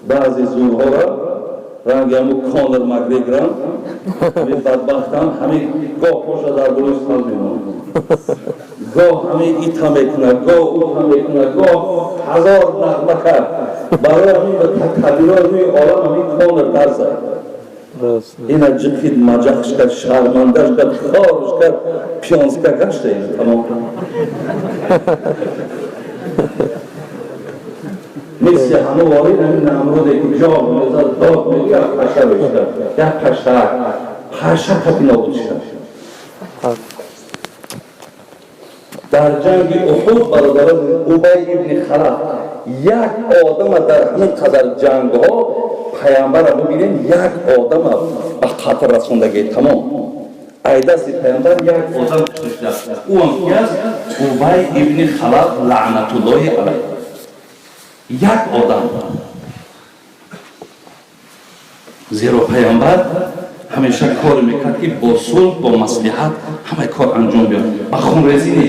Баъзе зӯрҳоро ранги ҳамун Конор Макгрегорам, ҳамин бадбахтам, ҳамин гоҳ поша дар болои сал мемонад, гоҳ ҳамин ита мекунад, гоҳ ута мекунад, гоҳ ҳазор нағма кард. Барои ҳамин ба такаббирои рӯи олам ҳамин Конор тарсад. Ина ҷиқид, маҷахш кард, шармандаш кард, хорш кард, пёнска гашта ина тамом. Мисли ҳама ворид ҳамин Намруде ки ҷоҳ мезад, дод мегӯ, як паша бешта, як паша, паша қати нобуд шуд. Дар ҷанги Уҳуд, бародарон, Убай ибни Халаф як одама дар ҳамин қадар ҷангҳо паямбарро бибинем, як одама ба қатл расондагӣ тамом. Ай дасти паямбар як одам кушта шуда. Ӯ ҳам ки аст? Убай ибни Халаф лаънатуллоҳи алайҳ. Як одам. Зеро паямбар ҳамеша кор мекард, ки бо сулҳ, бо маслиҳат ҳамаи кор анҷом биёд, ба хунрезӣ не.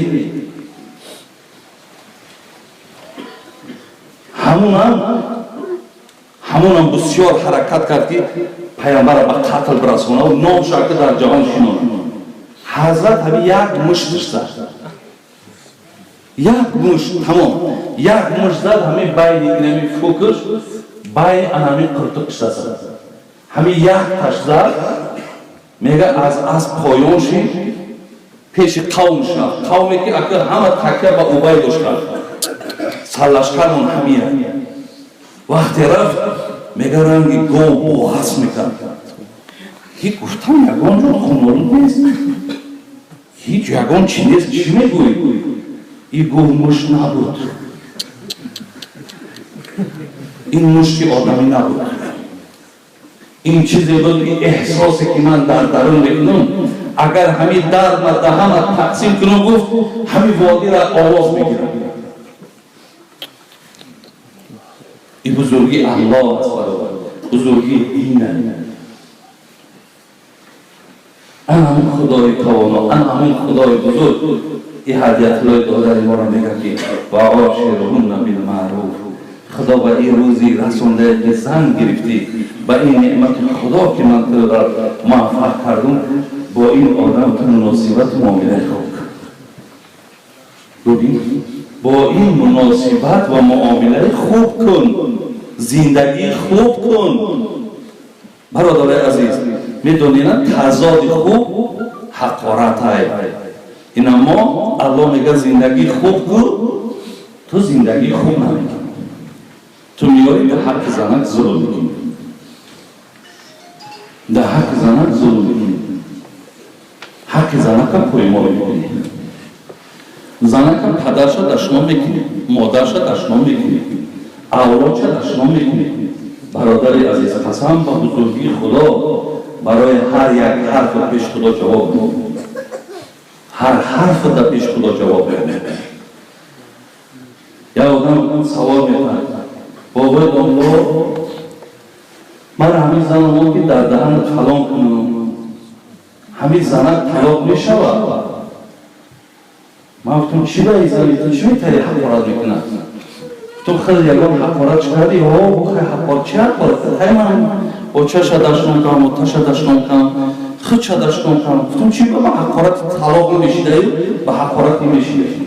Ҳамунам бисёр ҳаракат кард, ки паямбарро ба қатл бирасонаву номшака дар ҷаҳон шинонад. Ҳазрат ҳами як муштш зад, як мушт, тамом, як мушт зад, ҳамин байни инами фукш, байни анами қиртуқшда зад, ҳамин як таш зад. Мега, аз асп поён шид, пеши қавм шав, қавме ки ака ҳама такя ба Убай доштанд, сарлашкармон ҳамия. Вақте рафт, мега, ранги гов боҳас мекард, ки гуфтам ягон ҷо хунолуд нест, ҳеҷ ягон чи нест, чӣ мегӯӣ? И гов мушт набуд, ин мушти одамӣ набуд, ин чизе буд ки эҳсосе ки ман дар дарун мекунам, агар ҳамин дардма да ҳама тақсим кунам, гуфт, ҳамин водира овоз мегирам. И бузурги Аллоҳ аст, бародар, бузургии дин. Ана ҳамун Худои тавоно, ана ҳамун Худои бузург и ҳадиятуллои додари моро мегӯяд, ки ва ошируҳунна билмаъруф. Худо ба ин рӯзи расондае, ки зан гирифтӣ, ба ин неъмати Худо, ки ман туро муваффақ кардум, бо ин одам ту муносибату муомилаи хуб кун. Бубин, бо ин муносибат ва муомилаи хуб кун, зиндагии хуб кун. Бародарои азиз, медонед, тазоди хуб ҳақоратай. Ина мо Аллоҳ мега, зиндагии хуб кун, ту зиндагии хуб намекунӣ, ту меёрӣ дар ҳаққи занак зулм мекунӣ, дар ҳаққи занак зулм мекунӣ, ҳаққи занака поймол мекунӣ, занака падарша дашном мекунӣ, модарша дашном мекунӣ, авлодша дашном мекунӣ. Бародари азиз, қасам ба бузургии Худо, барои ҳар як ҳарф пеш Худо ҷавоб медиҳӣ, ҳар ҳарф дар пеш Худо ҷавоб медиҳӣ. Як одам савол мекард: бобои домло, ман ҳамин занам ки дар даҳанат фалон кунам, ҳамин занак талоқ мешавад? Ман гуфтам, чӣ ба ин зани ту чӣ метари ҳақорат мекунад? Гуфтам, хел ягон ҳақорат чӣ кардӣ? О, хай, ҳақорат чӣ ҳақорат? Хай, ман очаша дашном кардам, оташа дашном кардам, худша дашном кардам. Гуфтам, чӣ ба ҳақорати талоқ намешидаю, ба ҳақорат намешидаи?